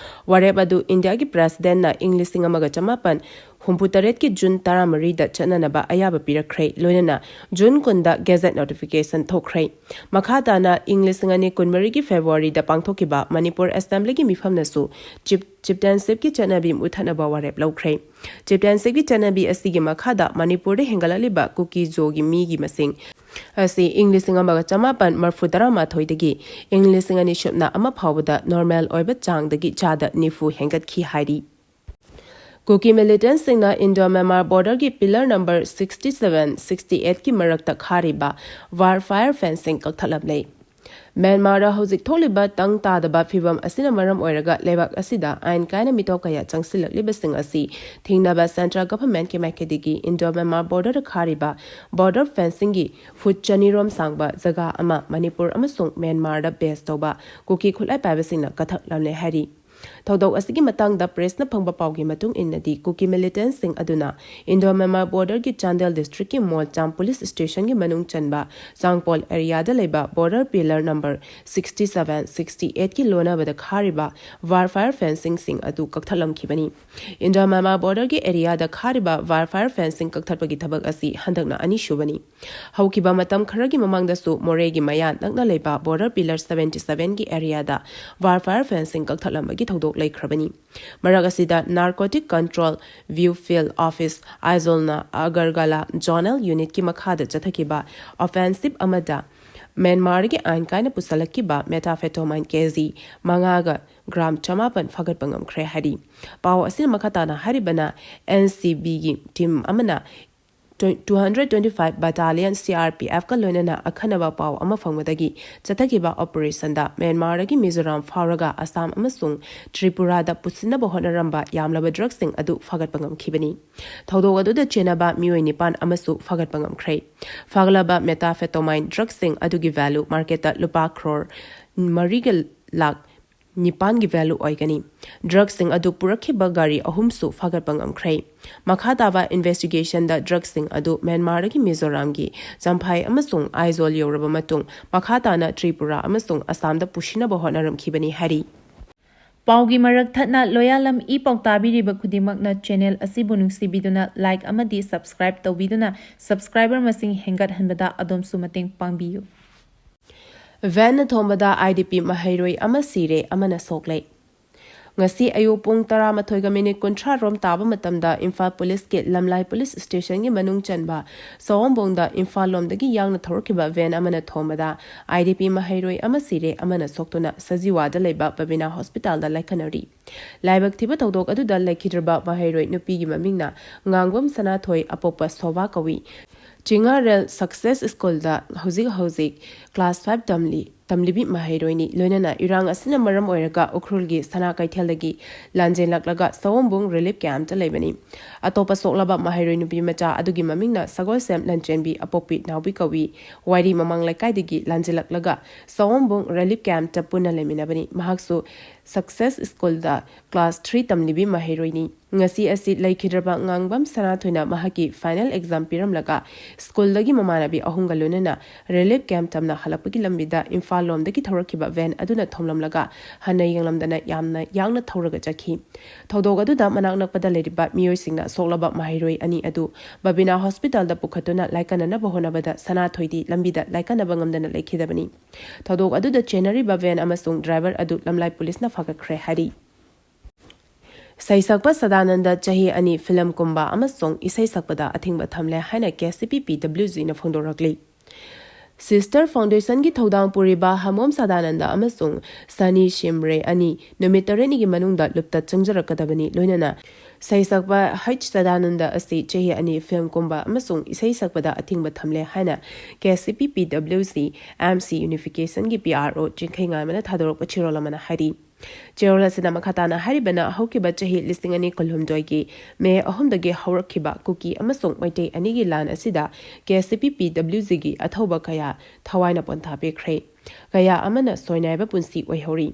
ꯋꯥꯔꯦꯞ ꯑꯗꯨ ꯏꯟꯗꯤꯌꯥꯒꯤ ꯄ꯭ꯔꯦꯁꯤꯗꯦꯟꯠꯅ ꯏꯪ ꯂꯤꯁꯤꯡ ꯑꯃꯒ ꯆꯃꯥꯄꯟ ꯍꯨꯝꯐꯨ ꯇꯔꯦꯠꯀꯤ ꯖꯨꯟ ꯇꯔꯥꯃꯔꯤꯗ ꯆꯠꯅꯅꯕ ꯑꯌꯥꯕ ꯄꯤꯔꯛꯈ꯭ꯔꯦ, ꯂꯣꯏꯅꯅ ꯖꯨꯟ ꯀꯨꯟꯗ ꯒꯦꯖꯦꯠ ꯅꯣꯇꯤꯐꯤꯀꯦꯁꯟ ꯊꯣꯛꯈ꯭ꯔꯦ꯫ ꯃꯈꯥ ꯇꯥꯅ ꯏꯪ ꯂꯤꯁꯤꯡ ꯑꯅꯤ ꯀꯨꯟꯃꯔꯤꯒꯤ ꯐꯦꯕ꯭ꯔꯨꯋꯥꯔꯤꯗ ꯄꯥꯡꯊꯣꯛꯈꯤꯕ ꯃꯅꯤꯄꯨꯔ ꯑꯦꯁꯦꯝꯕ꯭ꯂꯤꯒꯤ ꯃꯤꯐꯝꯅꯁꯨ ꯆꯤꯞ-, ꯆꯤꯞꯇꯦꯟꯁꯤꯞꯀꯤ ꯆꯠꯅꯕꯤ ꯃꯨꯠꯊꯠꯅꯕ ꯋꯥꯔꯦꯞ ꯂꯧꯈ꯭ꯔꯦ꯫ ꯆꯤꯞꯇꯦꯟꯁꯤꯞꯀꯤ ꯆꯠꯅꯕꯤ ꯑꯁꯤꯒꯤ ꯃꯈꯥꯗ ꯃꯅꯤꯄꯨꯔꯗ ꯍꯦꯟꯒꯠꯂꯛꯂꯤꯕ ꯀꯨꯀꯤ ꯖꯣꯒꯤ ꯃꯤꯒꯤ ꯃꯁꯤꯡ ꯑꯁꯤ ꯏꯪ ꯂꯤꯁꯤꯡ ꯑꯃꯒ ꯆꯃꯥꯄꯟ ꯃꯔꯐꯨ ꯇꯔꯥꯃꯥꯊꯣꯏꯗꯒꯤ ꯏꯪ ꯂꯤꯁꯤꯡ ꯑꯅꯤ ꯁꯨꯞꯅ ꯑꯃ ꯐꯥꯎꯕꯗ ꯅꯣꯔꯃꯦꯜ ꯑꯣꯏꯕ ꯆꯥꯡꯗꯒꯤ ꯆꯥꯗ ꯅꯤꯐꯨ ꯍꯦꯟꯒꯠꯈꯤ ꯍꯥꯏꯔꯤ꯫ ꯀꯨꯀꯤ ꯃꯤꯂꯤꯇꯦꯟꯠꯁꯤꯡꯅ ꯏꯟꯗꯣ ꯃ꯭ꯌꯥꯟꯃꯥꯔ ꯕꯣꯔꯗꯔꯒꯤ pillar number sixty seven, sixty ꯑꯩꯠꯀꯤ ꯃꯔꯛꯇ ꯈꯥꯔꯤꯕ ꯋꯥꯔꯐꯦꯌꯔ ꯐꯦꯟꯁꯤꯡ ꯀꯛꯊꯠꯂꯝꯂꯦ꯫ ꯃ꯭ꯌꯥꯟꯃꯥꯔꯗ ꯍꯧꯖꯤꯛ ꯊꯣꯛꯂꯤꯕ ꯇꯪ ꯇꯥꯗꯕ ꯐꯤꯚꯝ ꯑꯁꯤꯅ ꯃꯔꯝ ꯑꯣꯏꯔꯒ ꯂꯩꯕꯥꯛ ꯑꯁꯤꯗ ꯑꯥꯏꯟ ꯀꯥꯏꯅ ꯃꯤꯇꯣꯞ ꯀꯌꯥ ꯆꯪꯁꯤꯜꯂꯛꯂꯤꯕꯁꯤꯡ ꯑꯁꯤ ꯊꯤꯡꯅꯕ ꯁꯦꯟꯇ꯭ꯔꯦꯜ ꯒꯚꯔꯟꯃꯦꯟꯠꯀꯤ ꯃꯥꯏꯀꯩꯗꯒꯤ Indo Myanmar ꯕꯣꯔꯗꯔꯗ Kharif border ꯐꯦꯟꯁꯤꯡꯒꯤ food ꯆꯅꯤꯔꯣꯝ ꯁꯥꯡꯕ ꯖꯒꯥ ꯑꯃ ꯃꯅꯤꯄꯨꯔ ꯑꯃꯁꯨꯡ ꯃ꯭ꯌꯥꯟꯃꯥꯔꯗ ꯕꯦꯖ ꯇꯧꯕ ꯀꯨꯀꯤ ꯈꯨꯠꯂꯥꯏ ꯄꯥꯏꯕꯁꯤꯡꯅ ꯀꯛꯊꯠꯂꯝꯂꯦ ꯍꯥꯏꯔꯤ꯫ ꯊꯧꯗꯣꯛ ꯑꯁꯤꯒꯤ ꯃꯇꯥꯡꯗ ꯄ꯭ꯔꯦꯁꯅ ꯐꯪꯕ ꯄꯥꯎꯒꯤ ꯃꯇꯨꯡ ꯏꯟꯅꯗꯤ, ꯀꯨꯀꯤ ꯃꯤꯂꯤꯇꯦꯟꯠꯁꯤꯡ ꯑꯗꯨꯅ ꯏꯟꯗꯣ ꯃ꯭ꯌꯥꯟꯃꯥꯔ ꯕꯣꯔꯗꯔꯒꯤ ꯆꯥꯟꯗꯦꯜ ꯗꯤꯁꯇ꯭ꯔꯤꯛꯀꯤ ꯃꯣꯜꯆꯥꯝ ꯄꯨꯂꯤꯁ ꯁ꯭ꯇꯦꯁꯟꯒꯤ ꯃꯅꯨꯡ ꯆꯟꯕ ꯆꯥꯡꯄꯣꯜ ꯑꯦꯔꯤꯌꯥꯗ ꯂꯩꯕ border pillar number sixty seven, sixty ꯑꯩꯠꯀꯤ ꯂꯣꯟꯅꯕꯗ ꯈꯥꯔꯤꯕ ꯋꯥꯔꯐꯦꯌꯔ ꯐꯦꯟꯁꯤꯡꯁꯤꯡ ꯑꯗꯨ ꯀꯛꯊꯠꯂꯝꯈꯤꯕꯅꯤ꯫ ꯏꯟꯗꯣ ꯃ꯭ꯌꯥꯟꯃꯥꯔ ꯕꯣꯔꯗꯔꯒꯤ ꯑꯦꯔꯤꯌꯥꯗ ꯈꯥꯔꯤꯕ ꯋꯥꯔꯐꯦꯌꯔ ꯐꯦꯟꯁꯤꯡ ꯀꯛꯊꯠꯄꯒꯤ ꯊꯕꯛ ꯑꯁꯤ ꯍꯟꯗꯛꯅ ꯑꯅꯤꯁꯨꯕꯅꯤ꯫ ꯍꯧꯈꯤꯕ ꯃꯇꯝ ꯈꯔꯒꯤ ꯃꯃꯥꯡꯗꯁꯨ ꯃꯣꯔꯦꯒꯤ ꯃꯌꯥ ꯅꯛꯅ ꯂꯩꯕ ꯕꯣꯔꯗꯔ ꯄꯤꯂꯔ ꯁꯚꯦꯟꯇꯤ ꯁꯚꯦꯟꯒꯤ ꯑꯦꯔꯤꯌꯥꯗ ꯋꯥꯔꯐꯦꯌꯔ ꯐꯦꯟꯁꯤꯡ ꯀꯛꯊꯠꯂꯝꯕꯒꯤ ꯊꯧꯗꯣꯛ ꯂꯩꯈ꯭ꯔꯕꯅꯤ꯫ ꯃꯔꯛ ꯑꯁꯤꯗ ꯅꯥꯔꯀꯣꯇꯤꯛ ꯀꯟꯇ꯭ꯔꯣꯜ ꯕ꯭ꯌꯨ ꯐꯤꯜꯗ ꯑꯣꯐꯤꯁ ꯑꯥꯏꯖꯣꯜꯅ ꯑꯒꯔꯒꯥꯂꯥ ꯖꯣꯅꯦꯜ ꯌꯨꯅꯤꯠꯀꯤ ꯃꯈꯥꯗ ꯆꯠꯊꯈꯤꯕ ꯑꯣꯐꯦꯟꯁꯤꯞ ꯑꯃꯗ ꯃ꯭ꯌꯥꯟꯃꯥꯔꯒꯤ ꯑꯥꯏꯟ ꯀꯥꯏꯅ ꯄꯨꯁꯜꯂꯛꯈꯤꯕ ꯃꯦꯊꯥꯐꯦꯇꯣꯃꯥꯏꯟ ꯀꯦꯖꯤ ꯃꯉꯥꯒ ꯒ꯭ꯔꯥꯝ ꯆꯃꯥꯄꯟ ꯐꯥꯒꯠꯄ ꯉꯝꯈ꯭ꯔꯦ ꯍꯥꯏꯔꯤ꯫ ꯄꯥꯎ ꯑꯁꯤꯅ ꯃꯈꯥ ꯇꯥꯅ ꯍꯥꯏꯔꯤꯕꯅ, ꯑꯦꯟ ꯁꯤ ꯕꯤꯒꯤ ꯇꯤꯝ ꯑꯃꯅ two hundred twenty five battalion C R P ꯑꯦꯐꯀ ꯂꯣꯏꯅꯅ ꯑꯈꯟꯅꯕ ꯄꯥꯎ ꯑꯃ ꯐꯪꯕꯗꯒꯤ ꯆꯠꯊꯈꯤꯕ ꯑꯣꯄꯔꯦꯁꯟꯗ ꯃ꯭ꯌꯥꯟꯃꯥꯔꯗꯒꯤ ꯃꯤꯖꯣꯔꯥꯝ ꯐꯥꯎꯔꯒ ꯑꯁꯥꯝ ꯑꯃꯁꯨꯡ ꯇ꯭ꯔꯤꯄꯨꯔꯥꯗ ꯄꯨꯁꯤꯟꯅꯕ ꯍꯣꯠꯅꯔꯝꯕ ꯌꯥꯝꯂꯕ ꯗ꯭ꯔꯒꯁꯤꯡ ꯑꯗꯨ ꯐꯥꯒꯠꯄ ꯉꯝꯈꯤꯕꯅꯤ꯫ ꯊꯧꯗꯣꯛ ꯑꯗꯨꯗ ꯆꯦꯟꯅꯕ ꯃꯤꯑꯣꯏ ꯅꯤꯄꯥꯟ ꯑꯃꯁꯨ ꯐꯥꯒꯠꯄ ꯉꯝꯈ꯭ꯔꯦ꯫ ꯐꯥꯒꯠꯂꯕ ꯃꯦꯊꯥꯐꯦꯇꯣꯃꯥꯏꯟ ꯗ꯭ꯔꯒꯁꯤꯡ ꯑꯗꯨꯒꯤ ꯚꯦꯂꯨ ꯃꯥꯔꯀꯦꯠꯇ ꯂꯨꯄꯥ ꯀ꯭ꯔꯣꯔ ꯃꯔꯤꯒ ꯂꯥꯈ ꯅꯤꯄꯥꯟꯒꯤ ꯚꯦꯂꯨ ꯑꯣꯏꯒꯅꯤ꯫ ꯗ꯭ꯔꯒꯁꯤꯡ ꯑꯗꯨ ꯄꯨꯔꯛꯈꯤꯕ ꯒꯥꯔꯤ ꯑꯍꯨꯝꯁꯨ ꯐꯥꯒꯠꯄ ꯉꯝꯈ꯭ꯔꯦ꯫ ꯃꯈꯥ ꯇꯥꯕ ꯏꯟꯚꯦꯁꯇꯤꯒꯦꯁꯟꯗ ꯗ꯭ꯔꯒꯁꯤꯡ ꯑꯗꯨ ꯃ꯭ꯌꯥꯟꯃꯥꯔꯗꯒꯤ ꯃꯤꯖꯣꯔꯥꯝꯒꯤ ꯆꯝꯐꯥꯏ ꯑꯃꯁꯨꯡ ꯑꯥꯏꯖꯣꯜ ꯌꯧꯔꯕ ꯃꯇꯨꯡ ꯃꯈꯥ ꯇꯥꯅ ꯇ꯭ꯔꯤꯄꯨꯔꯥ ꯑꯃꯁꯨꯡ ꯑꯁꯥꯝꯗ ꯄꯨꯁꯤꯟꯅꯕ ꯍꯣꯠꯅꯔꯝꯈꯤꯕꯅꯤ ꯍꯥꯏꯔꯤ꯫ ꯄꯥꯎꯒꯤ ꯃꯔꯛ ꯊꯠꯅ ꯂꯣꯌꯥꯂꯝ ꯏ ꯄꯥꯎ ꯇꯥꯕꯤꯔꯤꯕ ꯈꯨꯗꯤꯡꯃꯛꯅ ꯆꯦꯅꯦꯜ ꯑꯁꯤꯕꯨ ꯅꯨꯡꯁꯤꯕꯤꯗꯨꯅ ꯂꯥꯏꯛ ꯑꯃꯗꯤ ꯁꯕꯁꯀ꯭ꯔꯥꯏꯕ ꯇꯧꯕꯤꯗꯨꯅ ꯁꯕꯁꯀ꯭ꯔꯥꯏꯕꯔ ꯃꯁꯤꯡ ꯍꯦꯟꯒꯠꯍꯟꯕꯗ ꯑꯗꯣꯝꯁꯨ ꯃꯇꯦꯡ ꯄꯥꯡꯕꯤꯌꯨ꯫ ꯚꯦꯟꯅ ꯊꯣꯝꯕꯗ ꯑꯥꯏ ꯗꯤ ꯄꯤ ꯃꯍꯩꯔꯣꯏ ꯑꯃ ꯁꯤꯔꯦ, ꯑꯃꯅ ꯁꯣꯛꯂꯦ꯫ ꯉꯁꯤ ꯑꯌꯨꯛ ꯄꯨꯡ ꯇꯔꯥꯃꯥꯊꯣꯏꯒ ꯃꯤꯅꯤꯠ ꯀꯨꯟꯊ꯭ꯔꯥ ꯔꯣꯝ ꯇꯥꯕ ꯃꯇꯝꯗ ꯏꯝꯐꯥꯜ ꯄꯨꯂꯤꯁꯀꯤ ꯂꯝꯂꯥꯏ ꯄꯨꯂꯤꯁ ꯁ꯭ꯇꯦꯁꯟꯒꯤ ꯃꯅꯨꯡ ꯆꯟꯕ ꯁꯑꯣꯝꯕꯨꯡꯗ ꯏꯝꯐꯥꯜ ꯂꯣꯝꯗꯒꯤ ꯌꯥꯡꯅ ꯊꯧꯔꯛꯈꯤꯕ ꯚꯦꯟ ꯑꯃꯅ ꯊꯣꯝꯕꯗ ꯑꯥꯏ ꯗꯤ ꯄꯤ ꯃꯍꯩꯔꯣꯏ ꯑꯃ ꯁꯤꯔꯦ, ꯑꯃꯅ ꯁꯣꯛꯇꯨꯅ ꯁꯖꯤꯋꯥꯗ ꯂꯩꯕ ꯕꯕꯤꯅꯥ ꯍꯣꯁꯄꯤꯇꯥꯜꯗ ꯂꯥꯏꯀꯠꯅꯔꯤ꯫ ꯂꯥꯏꯕꯛ ꯊꯤꯕ ꯊꯧꯗꯣꯛ ꯑꯗꯨꯗ ꯂꯩꯈꯤꯗ꯭ꯔꯕ ꯃꯍꯩꯔꯣꯏ ꯅꯨꯄꯤꯒꯤ ꯃꯃꯤꯡꯅ ꯉꯥꯡꯕꯝ ꯁꯅꯥꯊꯣꯏ, ꯑꯄꯣꯛꯄ ꯁꯣꯚꯥ ꯀꯧꯏ꯫ ꯆꯤꯡꯉꯥꯔꯦꯜ ꯁꯛꯁꯦꯁ ꯁ꯭ꯀꯨꯜꯗ ꯍꯧꯖꯤꯛ ꯍꯧꯖꯤꯛ ꯀ꯭ꯂꯥꯁ ꯐꯥꯏꯚ ꯇꯝꯂꯤ, ꯇꯝꯂꯤꯕꯤ ꯃꯍꯩꯔꯣꯏꯅꯤ꯫ ꯂꯣꯏꯅꯅ ꯏꯔꯥꯡ ꯑꯁꯤꯅ ꯃꯔꯝ ꯑꯣꯏꯔꯒ ꯎꯈ꯭ꯔꯨꯜꯒꯤ ꯁꯅꯥ ꯀꯩꯊꯦꯜꯗꯒꯤ ꯂꯥꯟꯖꯦꯜꯂꯛꯂꯒ ꯁꯑꯣꯝꯕꯨꯡ ꯔꯤꯂꯤꯐ ꯀꯦꯝꯞꯇ ꯂꯩꯕꯅꯤ꯫ ꯑꯇꯣꯞꯄ ꯁꯣꯛꯂꯕ ꯃꯍꯩꯔꯣꯏ ꯅꯨꯄꯤ ꯃꯆꯥ ꯑꯗꯨꯒꯤ ꯃꯃꯤꯡꯅ ꯁꯒꯣꯜꯁꯦꯝ ꯂꯟꯆꯦꯟꯕꯤ, ꯑꯄꯣꯛꯄꯤ ꯅꯥꯎꯕꯤ ꯀꯧꯏ꯫ ꯋꯥꯏꯔꯤ ꯃꯃꯥꯡ ꯂꯩꯀꯥꯏꯗꯒꯤ ꯂꯥꯟꯖꯦꯜꯂꯛꯂꯒ ꯁꯑꯣꯝꯕꯨꯡ ꯔꯤꯂꯤꯐ ꯀꯦꯝꯞꯇ ꯄꯨꯟꯅ ꯂꯩꯃꯤꯟꯅꯕꯅꯤ꯫ ꯃꯍꯥꯛꯁꯨ ꯁꯛꯁꯦꯁ ꯁ꯭ꯀꯨꯜꯗ ꯀ꯭ꯂꯥꯁ ꯊ꯭ꯔꯤ ꯇꯝꯂꯤꯕꯤ ꯃꯍꯩꯔꯣꯏꯅꯤ꯫ ꯉꯁꯤ ꯑꯁꯤ ꯂꯩꯈꯤꯗ꯭ꯔꯕ ꯉꯥꯡꯕꯝ ꯁꯅꯥꯊꯣꯏꯅ ꯃꯍꯥꯛꯀꯤ ꯐꯥꯏꯅꯦꯜ ꯑꯦꯛꯖꯥꯝ ꯄꯤꯔꯝꯂꯒ ꯁ꯭ꯀꯨꯜꯗꯒꯤ ꯃꯃꯥꯟꯅꯕꯤ ꯑꯍꯨꯝꯒ ꯂꯣꯏꯅꯅ ꯔꯤꯂꯤꯐ ꯀꯦꯝꯞ ꯇꯝꯅ ꯍꯜꯂꯛꯄꯒꯤ ꯂꯝꯕꯤꯗ ꯏꯝꯐꯥꯜ ꯂꯣꯝꯗꯒꯤ ꯊꯧꯔꯛꯈꯤꯕ ꯚꯦꯟ ꯑꯗꯨꯅ ꯊꯣꯝꯂꯝꯂꯒ ꯍꯟꯅ ꯌꯦꯡꯂꯝꯗꯅ ꯌꯥꯝꯅ ꯌꯥꯡꯅ ꯊꯧꯔꯒ ꯆꯠꯈꯤ꯫ ꯊꯧꯗꯣꯛ ꯑꯗꯨꯗ ꯃꯅꯥꯛ ꯅꯛꯄꯗ ꯂꯩꯔꯤꯕ ꯃꯤꯑꯣꯏꯁꯤꯡꯅ ꯁꯣꯛꯂꯕ ꯃꯍꯩꯔꯣꯏ ꯑꯅꯤ ꯑꯗꯨ ꯕꯕꯤꯅꯥ ꯍꯣꯁꯄꯤꯇꯥꯜꯗ ꯄꯨꯈꯠꯇꯨꯅ ꯂꯥꯏꯀꯠꯅꯅꯕ ꯍꯣꯠꯅꯕꯗ ꯁꯅꯥꯊꯣꯏꯗꯤ ꯂꯝꯕꯤꯗ ꯂꯥꯏꯀꯠꯅꯕ ꯉꯝꯗꯅ ꯂꯩꯈꯤꯗꯕꯅꯤ꯫ ꯊꯧꯗꯣꯛ ꯑꯗꯨꯗ ꯆꯦꯟꯅꯔꯤꯕ ꯚꯦꯟ ꯑꯃꯁꯨꯡ ꯗ꯭ꯔꯥꯏꯚꯔ ꯑꯗꯨ ꯂꯝꯂꯥꯏ ꯄꯨꯂꯤꯁꯅ ꯐꯥꯒꯠꯈ꯭ꯔꯦ ꯍꯥꯏꯔꯤ꯫ ꯁꯩꯁꯛꯄ ꯁꯗꯥꯅꯟꯗ ꯆꯍꯤ ꯑꯅꯤ ꯐꯤꯂꯝ ꯀꯨꯝꯕ ꯑꯃꯁꯨꯡ ꯏꯁꯩ ꯁꯛꯄꯗ ꯑꯊꯤꯡꯕ ꯊꯝꯂꯦ ꯍꯥꯏꯅ ꯀꯦ ꯁꯤ ꯄꯤ ꯄꯤ ꯗꯕ꯭ꯂꯤꯎ ꯖꯤꯅ ꯐꯣꯡꯗꯣꯔꯛꯂꯤ꯫ ꯁꯤꯁꯇꯔ ꯐꯥꯎꯟꯗꯦꯁꯟꯒꯤ ꯊꯧꯗꯥꯡ ꯄꯨꯔꯤꯕ ꯍꯃꯣꯝ ꯁꯗꯥꯅꯟꯗ ꯑꯃꯁꯨꯡ ꯁꯅꯤ ꯁꯤꯝꯔꯦ ꯑꯅꯤ ꯅꯨꯃꯤꯠ ꯇꯔꯦꯠꯅꯤꯒꯤ ꯃꯅꯨꯡꯗ ꯂꯨꯞꯇ ꯆꯪꯖꯔꯛꯀꯗꯕꯅꯤ꯫ ꯂꯣꯏꯅꯅ ꯁꯩꯁꯛꯄ ꯍꯩꯆ ꯁꯗꯥꯅꯟꯗ ꯑꯁꯤ ꯆꯍꯤ ꯑꯅꯤ ꯐꯤꯂꯝ ꯀꯨꯝꯕ ꯑꯃꯁꯨꯡ ꯏꯁꯩ ꯁꯛꯄꯗ ꯑꯊꯤꯡꯕ ꯊꯝꯂꯦ ꯍꯥꯏꯅ ꯀꯦ ꯁꯤ ꯄꯤ ꯄꯤ W G M C ꯌꯨꯅꯤꯐꯤꯀꯦꯁꯟꯒꯤ P R ꯑꯣ ꯆꯤꯡꯈꯩꯉꯥꯟꯕꯅ ꯊꯥꯗꯣꯔꯛꯄ ꯆꯦꯔꯣꯜ ꯑꯃꯅ ꯍꯥꯏꯔꯤ꯫ ꯆꯦꯔꯣꯜ ꯑꯁꯤꯗ ꯃꯈꯥ ꯇꯥꯅ ꯍꯥꯏꯔꯤꯕꯅ ꯍꯧꯈꯤꯕ ꯆꯍꯤ ꯂꯤꯁꯤꯡ ꯑꯅꯤ ꯀꯨꯟꯍꯨꯝꯗꯣꯏꯒꯤ ꯃꯦ ꯑꯍꯨꯝꯗꯒꯤ ꯍꯧꯔꯛꯈꯤꯕ ꯀꯨꯀꯤ ꯑꯃꯁꯨꯡ ꯃꯩꯇꯩ ꯑꯅꯤꯒꯤ ꯂꯥꯟ ꯑꯁꯤꯗ ꯀꯦ ꯁꯤ ꯄꯤ ꯄꯤ ꯗꯕ꯭ꯂꯤꯎ ꯖꯤꯒꯤ ꯑꯊꯧꯕ ꯀꯌꯥ ꯊꯋꯥꯏꯅ ꯄꯣꯟꯊꯥ ꯄꯤꯈ꯭ꯔꯦ꯫ ꯀꯌꯥ ꯑꯃꯅ ꯁꯣꯏꯅꯥꯏꯕ ꯄꯨꯟꯁꯤ ꯑꯣꯏꯍꯧꯔꯤ꯫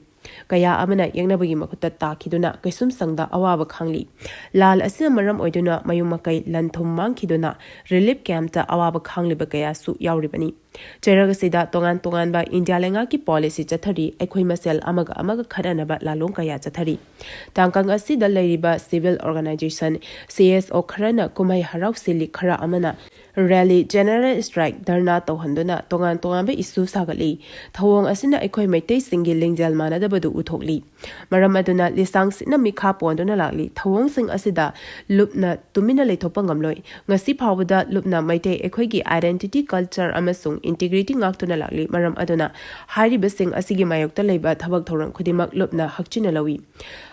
ꯀꯌꯥ ꯑꯃꯅ ꯌꯦꯛꯅꯕꯒꯤ ꯃꯈꯨꯠꯇ ꯇꯥꯈꯤꯗꯨꯅ ꯀꯩꯁꯨꯝꯁꯪꯗ ꯑꯋꯥꯕ ꯈꯥꯡꯂꯤ꯫ ꯂꯥꯜ ꯑꯁꯤꯅ ꯃꯔꯝ ꯑꯣꯏꯗꯨꯅ ꯃꯌꯨꯝ ꯃꯀꯩ ꯂꯟ ꯊꯨꯝ ꯃꯥꯡꯈꯤꯗꯨꯅ relief camp ꯇ ꯑꯋꯥꯕ ꯈꯥꯡꯂꯤꯕ ꯀꯌꯥꯁꯨ ꯌꯥꯎꯔꯤꯕꯅꯤ꯫ ꯆꯩꯔꯛ ꯑꯁꯤꯗ ꯇꯣꯉꯥꯟ ꯇꯣꯉꯥꯟꯕ ꯏꯟꯗꯤꯌꯥ ꯂꯩꯉꯥꯛꯀꯤ policy ꯆꯠꯊꯔꯤ, ꯑꯩꯈꯣꯏ ꯃꯁꯦꯜ ꯑꯃꯒ ꯑꯃꯒ ꯈꯠꯅꯅꯕ ꯂꯥꯂꯣꯡ ꯀꯌꯥ ꯆꯠꯊꯔꯤ꯫ ꯇꯥꯡꯀꯪ ꯑꯁꯤꯗ ꯂꯩꯔꯤꯕ civil organization, C S O ꯈꯔꯅ ꯀꯨꯝꯍꯩ ꯍꯔꯥꯎ ꯁꯤꯜꯂꯤ, ꯈꯔ ꯑꯃꯅ rally, general strike, ꯙꯔꯅꯥ ꯇꯧꯍꯟꯗꯨꯅ ꯇꯣꯉꯥꯟ ꯇꯣꯉꯥꯟꯕ issue ꯁꯥꯒꯠꯂꯤ꯫ ꯊꯧꯑꯣꯡ ꯑꯁꯤꯅ ꯑꯩꯈꯣꯏ ꯃꯩꯇꯩꯁꯤꯡꯒꯤ ꯂꯤꯡꯖꯦꯜ ꯃꯥꯟꯅꯗꯕꯗꯨ ꯎꯊꯣꯛꯂꯤ꯫ ꯃꯔꯝ ꯑꯗꯨꯅ ꯂꯤꯁꯥꯡ ꯁꯤꯠꯅ ꯃꯤꯈꯥ ꯄꯣꯟꯗꯨꯅ ꯂꯥꯛꯂꯤ꯫ ꯊꯧꯑꯣꯡꯁꯤꯡ ꯑꯁꯤꯗ ꯂꯨꯞꯅ ꯇꯨꯃꯤꯟꯅ ꯂꯩꯊꯣꯛꯄ ꯉꯝꯂꯣꯏ꯫ ꯉꯁꯤ ꯐꯥꯎꯕꯗ ꯂꯨꯞꯅ ꯃꯩꯇꯩ ꯑꯩꯈꯣꯏꯒꯤ identity, culture ꯑꯃꯁꯨꯡ integrity ꯉꯥꯛꯇꯨꯅ ꯂꯥꯛꯂꯤ꯫ ꯃꯔꯝ ꯑꯗꯨꯅ ꯍꯥꯏꯔꯤꯕꯁꯤꯡ ꯑꯁꯤꯒꯤ ꯃꯥꯌꯣꯛꯇ ꯂꯩꯕ ꯊꯕꯛ ꯊꯧꯔꯝ ꯈꯨꯗꯤꯡꯃꯛ ꯂꯨꯞꯅ ꯍꯛꯆꯤꯟꯅ ꯂꯧꯏ꯫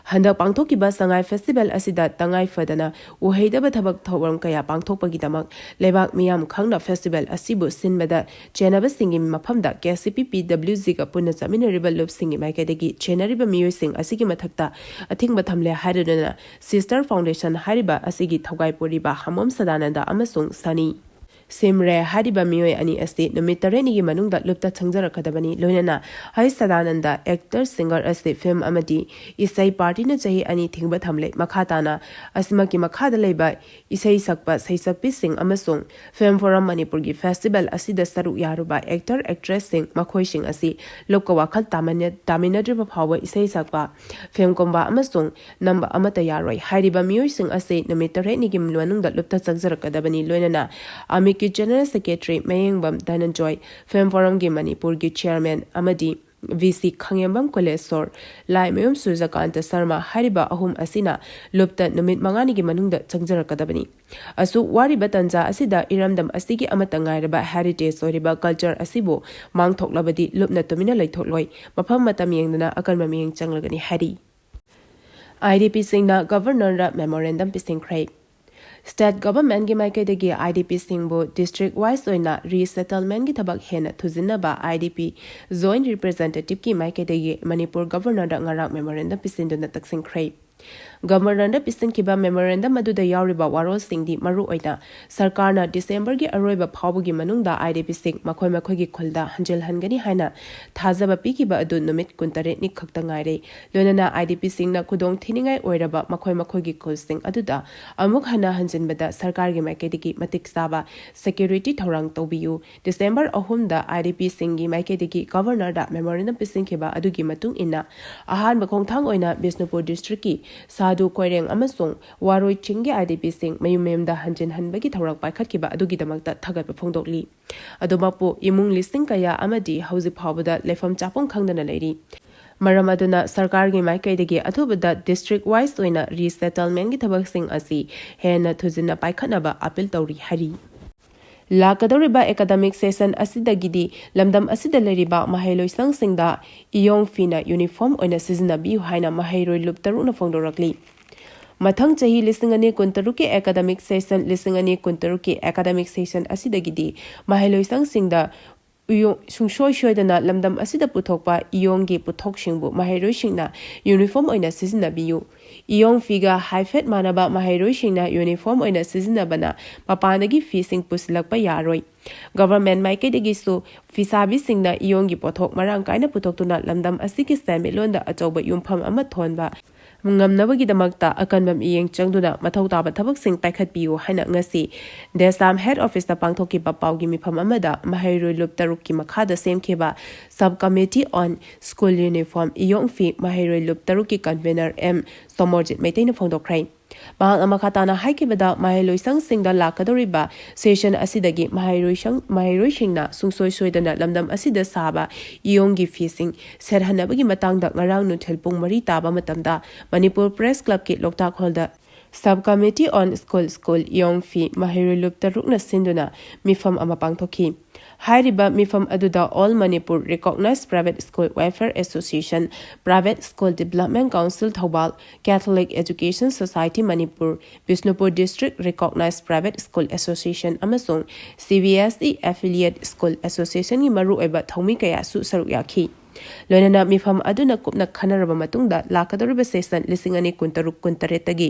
ꯍꯟꯗꯛ ꯄꯥꯡꯊꯣꯛꯈꯤꯕ ꯁꯉꯥꯏ festival ꯑꯁꯤꯗ ꯇꯉꯥꯏ ꯐꯗꯅ ꯎꯍꯩꯗꯕ ꯊꯕꯛ ꯊꯧꯔꯝ ꯀꯌꯥ ꯄꯥꯡꯊꯣꯛꯄꯒꯤꯗꯃꯛ ꯂꯩꯕꯥꯛ ꯃꯤꯌꯥꯝ ꯈꯪꯅ festival ꯑꯁꯤꯕꯨ ꯁꯤꯟꯕꯗ ꯆꯦꯟꯅꯕꯁꯤꯡꯒꯤ ꯃꯐꯝꯗ K C P P W G ꯒ ꯄꯨꯟꯅ ꯆꯠꯃꯤꯟꯅꯔꯤꯕ ꯂꯨꯞꯁꯤꯡꯒꯤ ꯃꯥꯏꯀꯩꯗꯒꯤ ꯆꯦꯟꯅꯔꯤꯕ ꯃꯤꯑꯣꯏꯁꯤꯡ ꯑꯁꯤꯒꯤ ꯃꯊꯛꯇ ꯑꯊꯤꯡꯕ ꯊꯝꯂꯦ ꯍꯥꯏꯗꯨꯅ Sister Foundation ꯍꯥꯏꯔꯤꯕ ꯑꯁꯤꯒꯤ ꯊꯧꯒꯥꯏ ꯄꯨꯔꯤꯕ ꯍꯥꯃꯣꯝ ꯁꯗꯥꯅꯟꯗ ꯑꯃꯁꯨꯡ ꯁꯅꯤ ꯁꯤꯝꯔꯦ ꯍꯥꯏꯔꯤꯕ ꯃꯤꯑꯣꯏ ꯑꯅꯤ ꯑꯁꯤ ꯅꯨꯃꯤꯠ ꯇꯔꯦꯠꯅꯤꯒꯤ ꯃꯅꯨꯡꯗ ꯂꯨꯞꯇ ꯆꯪꯖꯔꯛꯀꯗꯕꯅꯤ꯫ ꯂꯣꯏꯅꯅ ꯍꯩ ꯁꯗꯥꯅꯟꯗ actor, singer ꯑꯁꯤ film ꯑꯃꯗꯤ ꯏꯁꯩ party ꯅ ꯆꯍꯤ ꯑꯅꯤ ꯊꯤꯡꯕ ꯊꯝꯂꯦ꯫ ꯃꯈꯥ ꯇꯥꯅ ꯑꯁꯤꯃꯛꯀꯤ ꯃꯈꯥꯗ ꯂꯩꯕ ꯏꯁꯩ ꯁꯛꯄ ꯁꯩꯁꯛꯄꯤꯁꯤꯡ ꯑꯃꯁꯨꯡ Film Forum ꯃꯅꯤꯄꯨꯔꯒꯤ festival ꯑꯁꯤꯗ ꯁꯔꯨꯛ ꯌꯥꯔꯨꯕ actor, actress ꯁꯤꯡ, ꯃꯈꯣꯏꯁꯤꯡ ꯑꯁꯤ ꯂꯨꯞꯀ ꯋꯥꯈꯜ ꯇꯥꯃꯤꯟꯅ-, ꯇꯥꯃꯤꯟꯅꯗ꯭ꯔꯤꯕ ꯐꯥꯎꯕ ꯏꯁꯩ ꯁꯛꯄ, film ꯀꯨꯝꯕ ꯑꯃꯁꯨꯡ ꯅꯝꯕ ꯑꯃꯠꯇ ꯌꯥꯔꯣꯏ꯫ ꯍꯥꯏꯔꯤꯕ ꯃꯤꯑꯣꯏꯁꯤꯡ ꯑꯁꯤ ꯅꯨꯃꯤꯠ ꯇꯔꯦꯠꯅꯤꯒꯤ ꯃꯅꯨꯡꯗ ꯂꯨꯞꯇ ꯆꯪꯖꯔꯛꯀꯗꯕꯅꯤ꯫ ꯂꯣꯏꯅꯅ ꯑꯃꯤꯛꯀꯤ general secretary ꯃꯌꯦꯡꯕꯝ ꯙꯅꯟꯖꯣꯏ, Film Forum ꯒꯤ ꯃꯅꯤꯄꯨꯔꯒꯤ chairman ꯑꯃꯗꯤ V C ꯈꯪꯉꯦꯝꯕꯝ ꯀꯨꯂꯦꯁꯣꯔ, ꯂꯥꯏꯃꯌꯨꯝ ꯁꯨꯔꯖꯀꯥꯟꯇ ꯁꯔꯃ ꯍꯥꯏꯔꯤꯕ ꯑꯍꯨꯝ ꯑꯁꯤꯅ ꯂꯨꯞꯇ ꯅꯨꯃꯤꯠ ꯃꯉꯥꯅꯤꯒꯤ ꯃꯅꯨꯡꯗ ꯆꯪꯖꯔꯛꯀꯗꯕꯅꯤ꯫ ꯑꯁꯨꯛ ꯋꯥꯔꯤꯕ ꯇꯟꯖꯥ ꯑꯁꯤꯗ ꯏꯔꯝꯗꯝ ꯑꯁꯤꯒꯤ ꯑꯃꯠꯇ ꯉꯥꯏꯔꯕ heritage ꯑꯣꯏꯔꯤꯕ culture ꯑꯁꯤꯕꯨ ꯃꯥꯡꯊꯣꯛꯂꯕꯗꯤ ꯂꯨꯞꯅ ꯇꯨꯃꯤꯟꯅ ꯂꯩꯊꯣꯛꯂꯣꯏ꯫ ꯃꯐꯝ ꯃꯇꯝ ꯌꯦꯡꯗꯨꯅ ꯑꯀꯟꯕ ꯃꯤꯠꯌꯦꯡ ꯆꯪꯂꯒꯅꯤ ꯍꯥꯏꯔꯤ꯫ I D P ꯁꯤꯡꯅ Governor ꯗ memorandum ꯄꯤꯁꯤꯟꯈ꯭ꯔꯦ꯫ State government ꯀꯤ ꯃꯥꯏꯀꯩꯗꯒꯤ I D P ꯁꯤꯡꯕꯨ district wise ꯑꯣꯏꯅ resettlement ꯀꯤ ꯊꯕꯛ ꯍꯦꯟꯅ ꯊꯨꯖꯤꯟꯅꯕ I D P Joint Representative ꯀꯤ ꯃꯥꯏꯀꯩꯗꯒꯤ ꯃꯅꯤꯄꯨꯔ Governor ꯗ ꯉꯔꯥꯡ memorandum ꯄꯤꯁꯤꯟꯗꯨꯅ ꯇꯛꯁꯤꯟꯈ꯭ꯔꯦ꯫ ꯒꯕꯔꯅꯔꯗ ꯄꯤꯁꯤꯟꯈꯤꯕ ꯃꯦꯃꯣꯔꯦꯟꯗꯝ ꯑꯗꯨꯗ ꯌꯥꯎꯔꯤꯕ ꯋꯥꯔꯣꯜꯁꯤꯡꯗꯤ ꯃꯔꯨ ꯑꯣꯏꯅ ꯁꯔꯀꯥꯔꯅ ꯗꯤꯁꯦꯝꯕꯔꯒꯤ ꯑꯔꯣꯏꯕ ꯐꯥꯎꯕꯒꯤ ꯃꯅꯨꯡꯗ IDPꯁꯤꯡ ꯃꯈꯣꯏ ꯃꯈꯣꯏꯒꯤ ꯈꯨꯜꯗ ꯍꯟꯖꯤꯜꯍꯟꯒꯅꯤ ꯍꯥꯏꯅ ꯊꯥꯖꯕ ꯄꯤꯈꯤꯕ ꯑꯗꯨ ꯅꯨꯃꯤꯠ ꯀꯨꯟꯇꯔꯦꯠꯅꯤ ꯈꯛꯇ ꯉꯥꯏꯔꯦ꯫ ꯂꯣꯏꯅꯅ IDPꯁꯤꯡꯅ ꯈꯨꯗꯣꯡ ꯊꯤꯅꯤꯡꯉꯥꯏ ꯑꯣꯏꯔꯕ ꯃꯈꯣꯏ ꯃꯈꯣꯏꯒꯤ ꯈꯨꯜꯁꯤꯡ ꯑꯗꯨꯗ ꯑꯃꯨꯛ ꯍꯟꯅ ꯍꯟꯖꯤꯟꯕꯗ ꯁꯔꯀꯥꯔꯒꯤ ꯃꯥꯏꯀꯩꯗꯒꯤ ꯃꯇꯤꯛ ꯆꯥꯕ ꯁꯦꯀ꯭ꯌꯨꯔꯤꯇꯤ ꯊꯧꯔꯥꯡ ꯇꯧꯕꯤꯌꯨ꯫ ꯗꯤꯁꯦꯝꯕꯔ ꯑꯍꯨꯝꯗ IDPꯁꯤꯡꯒꯤ ꯃꯥꯏꯀꯩꯗꯒꯤ ꯒꯕꯔꯅꯔꯗ ꯃꯦꯃꯣꯔꯦꯟꯗꯝ ꯄꯤꯁꯤꯟꯈꯤꯕ ꯑꯗꯨꯒꯤ ꯃꯇꯨꯡ ꯏꯟꯅ, ꯑꯍꯥꯟꯕ ꯈꯣꯡꯊꯥꯡ ꯑꯣꯏꯅ ꯕꯤꯁꯅꯨꯄꯨꯔ ꯗꯤꯁꯇ꯭ꯔꯤꯛꯀꯤ ꯁꯥꯗꯨ ꯀꯣꯏꯔꯦꯡ ꯑꯃꯁꯨꯡ ꯋꯥꯔꯣꯏ ꯆꯤꯡꯒꯤ IDPꯁꯤꯡ ꯃꯌꯨꯝ ꯃꯌꯨꯝꯗ ꯍꯟꯖꯤꯟꯍꯟꯕꯒꯤ ꯊꯧꯔꯥꯡ ꯄꯥꯏꯈꯠꯈꯤꯕ ꯑꯗꯨꯒꯤꯗꯃꯛꯇ ꯊꯥꯒꯠꯄ ꯐꯣꯡꯗꯣꯛꯂꯤ꯫ ꯑꯗꯨꯃꯛꯄꯨ, ꯏꯃꯨꯡ ꯂꯤꯁꯤꯡ ꯀꯌꯥ ꯑꯃꯗꯤ ꯍꯧꯖꯤꯛ ꯐꯥꯎꯕꯗ ꯂꯩꯐꯝ ꯆꯥꯐꯝ ꯈꯪꯗꯅ ꯂꯩꯔꯤ꯫ ꯃꯔꯝ ꯑꯗꯨꯅ ꯁꯔꯀꯥꯔꯒꯤ ꯃꯥꯏꯀꯩꯗꯒꯤ ꯑꯊꯨꯕꯗ district wise ꯑꯣꯏꯅ resettlementꯀꯤ ꯊꯕꯛꯁꯤꯡ ꯑꯁꯤ ꯍꯦꯟꯅ ꯊꯨꯖꯤꯟꯅ ꯄꯥꯏꯈꯠꯅꯕ ꯑꯥꯄꯤꯜ ꯇꯧꯔꯤ ꯍꯥꯏꯔꯤ꯫ ꯂꯥꯛꯀꯗꯧꯔꯤꯕ academic session ꯑꯁꯤꯗꯒꯤꯗꯤ ꯂꯝꯗꯝ ꯑꯁꯤꯗ ꯂꯩꯔꯤꯕ ꯃꯍꯩꯂꯣꯏꯁꯪꯁꯤꯡꯗ ꯏꯌꯣꯡ ꯐꯤꯅ ꯌꯨꯅꯤꯐꯣꯔꯝ ꯑꯣꯏꯅ ꯁꯤꯖꯤꯟꯅꯕꯤꯌꯨ ꯍꯥꯏꯅ ꯃꯍꯩꯔꯣꯏ ꯂꯨꯞ ꯇꯔꯨꯛꯅ ꯐꯣꯡꯗꯣꯔꯛꯂꯤ꯫ ꯃꯊꯪ ꯆꯍꯤ ꯂꯤꯁꯤꯡ ꯑꯅꯤ ꯀꯨꯟꯇꯔꯨꯛꯀꯤ academic session, ꯂꯤꯁꯤꯡ ꯑꯅꯤ ꯀꯨꯟꯇꯔꯨꯛꯀꯤ academic session ꯑꯁꯤꯗꯒꯤꯗꯤ ꯃꯍꯩꯂꯣꯏꯁꯪꯁꯤꯡꯗ ꯎꯌꯣ-, ꯁꯨꯡꯁꯣꯏ ꯁꯣꯏꯗꯅ ꯂꯝꯗꯝ ꯑꯁꯤꯗ ꯄꯨꯊꯣꯛꯄ ꯏꯌꯣꯡꯒꯤ ꯄꯣꯠꯊꯣꯛꯁꯤꯡꯕꯨ ꯃꯍꯩꯔꯣꯏꯁꯤꯡꯅ ꯌꯨꯅꯤꯐꯣꯔꯝ ꯑꯣꯏꯅ ꯁꯤꯖꯤꯟꯅꯕꯤꯌꯨ꯫ ꯏꯌꯣꯡ ꯐꯤꯒ ꯍꯥꯏꯐꯦꯠ ꯃꯥꯟꯅꯕ ꯃꯍꯩꯔꯣꯏꯁꯤꯡꯅ ꯌꯨꯅꯤꯐꯣꯔꯝ ꯑꯣꯏꯅ ꯁꯤꯖꯤꯟꯅꯕꯅ ꯃꯄꯥꯟꯗꯒꯤ ꯐꯤꯁꯤꯡ ꯄꯨꯁꯤꯜꯂꯛꯄ ꯌꯥꯔꯣꯏ꯫ ꯒꯚꯔꯟꯃꯦꯟꯠ ꯃꯥꯏꯀꯩꯗꯒꯤꯁꯨ ꯐꯤꯁꯥꯕꯤꯁꯤꯡꯅ ꯏꯌꯣꯡꯒꯤ ꯄꯣꯠꯊꯣꯛ ꯃꯔꯥꯡ ꯀꯥꯏꯅ ꯄꯨꯊꯣꯛꯇꯨꯅ ꯂꯝꯗꯝ ꯑꯁꯤꯒꯤ ꯁꯦꯟꯃꯤꯠꯂꯣꯟꯗ ꯑꯆꯧꯕ ꯌꯨꯝꯐꯝ ꯑꯃ ꯊꯣꯟꯕ ꯉꯝꯅꯕꯒꯤꯗꯃꯛꯇ ꯑꯀꯟꯕ ꯃꯤꯠꯌꯦꯡ ꯆꯪꯗꯨꯅ ꯃꯊꯧ ꯇꯥꯕ ꯊꯕꯛꯁꯤꯡ ꯄꯥꯏꯈꯠꯄꯤꯌꯨ ꯍꯥꯏꯅ ꯉꯁꯤ ꯗꯦꯁꯥꯝ ꯍꯦꯗ ꯑꯣꯐꯤꯁꯇ ꯄꯥꯡꯊꯣꯛꯈꯤꯕ ꯄꯥꯎꯒꯤ ꯃꯤꯐꯝ ꯑꯃꯗ ꯃꯍꯩꯔꯣꯏ ꯂꯨꯞ ꯇꯔꯨꯛꯀꯤ ꯃꯈꯥꯗ ꯁꯦꯝꯈꯤꯕ Sub Committee on School Uniform, ꯏꯌꯣꯡ ꯐꯤ, ꯃꯍꯩꯔꯣꯏ ꯂꯨꯞ ꯇꯔꯨꯛꯀꯤ convener ꯑꯦꯝ ꯁꯣꯃꯣꯔꯖꯤꯠ ꯃꯩꯇꯩꯅ ꯐꯣꯡꯗꯣꯛꯈ꯭ꯔꯦ꯫ ꯃꯍꯥꯛꯅ ꯃꯈꯥ ꯇꯥꯅ ꯍꯥꯏꯈꯤꯕꯗ, ꯃꯍꯩꯂꯣꯏꯁꯪꯁꯤꯡꯗ ꯂꯥꯛꯀꯗꯧꯔꯤꯕ session ꯑꯁꯤꯗꯒꯤ ꯃꯍꯩꯔꯣꯏꯁꯪ-, ꯃꯍꯩꯔꯣꯏꯁꯤꯡꯅ ꯁꯨꯡꯁꯣꯏ ꯁꯣꯏꯗꯅ ꯂꯝꯗꯝ ꯑꯁꯤꯗ ꯁꯥꯕ ꯏꯌꯣꯡꯒꯤ ꯐꯤꯁꯤꯡ ꯁꯦꯠꯍꯟꯅꯕꯒꯤ ꯃꯇꯥꯡꯗ ꯉꯔꯥꯡ ꯅꯨꯡꯊꯤꯜ ꯄꯨꯡ ꯃꯔꯤ ꯇꯥꯕ ꯃꯇꯝꯗ ꯃꯅꯤꯄꯨꯔ ꯄ꯭ꯔꯦꯁ ꯀ꯭ꯂꯕꯀꯤ ꯂꯣꯛꯇꯥꯛ ꯍꯣꯜꯗ Sub Committee on School, School ꯏꯌꯣꯡ ꯐꯤ, ꯃꯍꯩꯔꯣꯏ ꯂꯨꯞ ꯇꯔꯨꯛꯅ ꯁꯤꯟꯗꯨꯅ ꯃꯤꯐꯝ ꯑꯃ ꯄꯥꯡꯊꯣꯛꯈꯤ꯫ ꯍꯥꯏꯔꯤꯕ ꯃꯤꯐꯝ ꯑꯗꯨꯗ All Manipur Recognized Private School Welfare Association, Private School Development Council Thoubal, Catholic Education Society Manipur, Bishnupur District Recognized Private School Association ꯑꯃꯁꯨꯡ CBSE Affiliate School Associationꯒꯤ ꯃꯔꯨꯑꯣꯏꯕ ꯊꯧꯃꯤ ꯀꯌꯥꯁꯨ ꯁꯔꯨꯛ ꯌꯥꯈꯤ꯫ ꯂꯣꯏꯅꯅ ꯃꯤꯐꯝ ꯑꯗꯨꯅ ꯀꯨꯞꯅ ꯈꯟꯅꯔꯕ ꯃꯇꯨꯡꯗ ꯂꯥꯛꯀꯗꯧꯔꯤꯕ session ꯂꯤꯁꯤꯡ ꯑꯅꯤ ꯀꯨꯟꯇꯔꯨꯛ ꯀꯨꯟꯇꯔꯦꯠꯇꯒꯤ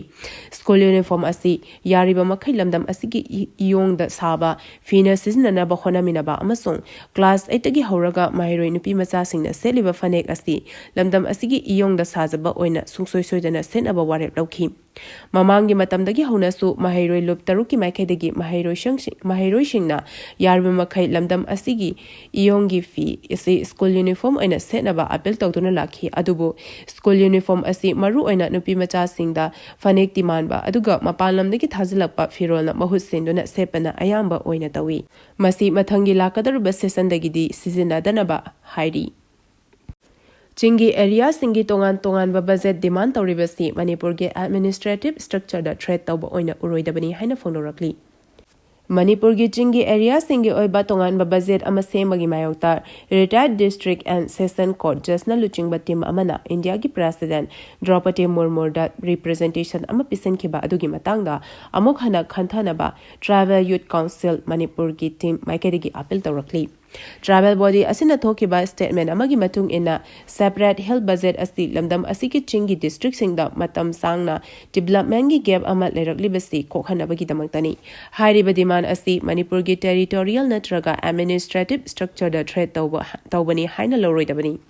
school uniform ꯑꯁꯤ ꯌꯥꯔꯤꯕ ꯃꯈꯩ ꯂꯝꯗꯝ ꯑꯁꯤꯒꯤ ꯏ-, ꯏꯌꯣꯡꯗ ꯁꯥꯕ ꯐꯤꯅ ꯁꯤꯖꯤꯟꯅꯅꯕ ꯍꯣꯠꯅꯃꯤꯟꯅꯕ ꯑꯃꯁꯨꯡ class eightꯇꯒꯤ ꯍꯧꯔꯒ ꯃꯍꯩꯔꯣꯏ ꯅꯨꯄꯤ ꯃꯆꯥꯁꯤꯡꯅ ꯁꯦꯠꯂꯤꯕ ꯐꯅꯦꯛ ꯑꯁꯤ ꯂꯝꯗꯝ ꯑꯁꯤꯒꯤ ꯏꯌꯣꯡꯗ ꯁꯥꯖꯕ ꯑꯣꯏꯅ ꯁꯨꯡꯁꯣꯏ ꯁꯣꯏꯗꯅ ꯁꯦꯠꯅꯕ ꯋꯥꯔꯦꯞ ꯂꯧꯈꯤ꯫ ꯃꯃꯥꯡꯒꯤ ꯃꯇꯝꯗꯒꯤ ꯍꯧꯅꯁꯨ ꯃꯍꯩꯔꯣꯏ ꯂꯨꯞ ꯇꯔꯨꯛꯀꯤ ꯃꯥꯏꯀꯩꯗꯒꯤ ꯃꯍꯩꯔꯣꯏꯁꯤꯡ-, ꯃꯍꯩꯔꯣꯏꯁꯤꯡꯅ ꯌꯥꯔꯤꯕ ꯃꯈꯩ ꯂꯝꯗꯝ ꯑꯁꯤꯒꯤ ꯏꯌꯣꯡꯒꯤ ꯐꯤ ꯑꯁꯤ school uniform ꯑꯣꯏꯅ ꯁꯦꯠꯅꯕ appeal ꯇꯧꯗꯨꯅ ꯂꯥꯛꯈꯤ꯫ ꯑꯗꯨꯕꯨ school uniform ꯑꯁꯤ ꯃꯔꯨ ꯑꯣꯏꯅ ꯅꯨꯄꯤ ꯃꯆꯥꯁꯤꯡꯗ ꯐꯅꯦꯛꯇꯤ ꯃꯥꯟꯕ, ꯑꯗꯨꯒ ꯃꯄꯥꯟ ꯂꯝꯗꯒꯤ ꯊꯥꯖꯤꯜꯂꯛꯄ ꯐꯤꯔꯣꯜꯅ ꯃꯍꯨꯠ ꯁꯤꯟꯗꯨꯅ ꯁꯦꯠꯄꯅ ꯑꯌꯥꯝꯕ ꯑꯣꯏꯅ ꯇꯧꯏ꯫ ꯃꯁꯤ ꯃꯊꯪꯒꯤ ꯂꯥꯛꯀꯗꯧꯔꯤꯕ sessionꯗꯒꯤꯗꯤ ꯁꯤꯖꯤꯟꯅꯗꯅꯕ ꯍꯥꯏꯔꯤ꯫ ꯆꯤꯡꯒꯤ areaꯁꯤꯡꯒꯤ ꯇꯣꯉꯥꯟ ꯇꯣꯉꯥꯟꯕ budget demand ꯇꯧꯔꯤꯕꯁꯤ ꯃꯅꯤꯄꯨꯔꯒꯤ administrative structureꯗ threat ꯇꯧꯕ ꯑꯣꯏꯅ ꯎꯔꯣꯏꯗꯕꯅꯤ ꯍꯥꯏꯅ ꯐꯣꯡꯗꯣꯔꯛꯂꯤ꯫ ꯃꯅꯤꯄꯨꯔꯒꯤ ꯆꯤꯡꯒꯤ areaꯁꯤꯡꯒꯤ ꯑꯣꯏꯕ ꯇꯣꯉꯥꯟꯕ budget ꯑꯃ ꯁꯦꯝꯕꯒꯤ ꯃꯥꯌꯣꯛꯇ retired district and session court judgeꯅ ꯂꯨꯆꯤꯡꯕ team ꯑꯃꯅ ꯏꯟꯗꯤꯌꯥꯒꯤ president ꯗ꯭ꯔꯧꯄꯗꯤ ꯃꯨꯔꯃꯨꯗ representation ꯑꯃ ꯄꯤꯁꯤꯟꯈꯤꯕ ꯑꯗꯨꯒꯤ ꯃꯇꯥꯡꯗ ꯑꯃꯨꯛ ꯍꯟꯅ ꯈꯟꯊꯅꯕ Tribal Youth Council ꯃꯅꯤꯄꯨꯔꯒꯤ team ꯃꯥꯏꯀꯩꯗꯒꯤ appeal ꯇꯧꯔꯛꯂꯤ꯫ Tribal body ꯑꯁꯤꯅ ꯊꯣꯛꯈꯤꯕ statement ꯑꯃꯒꯤ ꯃꯇꯨꯡ ꯏꯟꯅ, separate hill budget ꯑꯁꯤ ꯂꯝꯗꯝ ꯑꯁꯤꯒꯤ ꯆꯤꯡꯒꯤ districtꯁꯤꯡꯗ ꯃꯇꯝ ꯁꯥꯡꯅ developmentꯒꯤ gap ꯑꯃ ꯂꯩꯔꯛꯂꯤꯕꯁꯤ ꯀꯣꯛꯍꯟꯅꯕꯒꯤꯗꯃꯛꯇꯅꯤ꯫ ꯍꯥꯏꯔꯤꯕ demand ꯑꯁꯤ ꯃꯅꯤꯄꯨꯔꯒꯤ territorial ꯅꯠꯇ꯭ꯔꯒ administrative structureꯗ threat ꯇꯧꯕ, ꯇꯧꯕꯅꯤ ꯍꯥꯏꯅ ꯂꯧꯔꯣꯏꯗꯕꯅꯤ꯫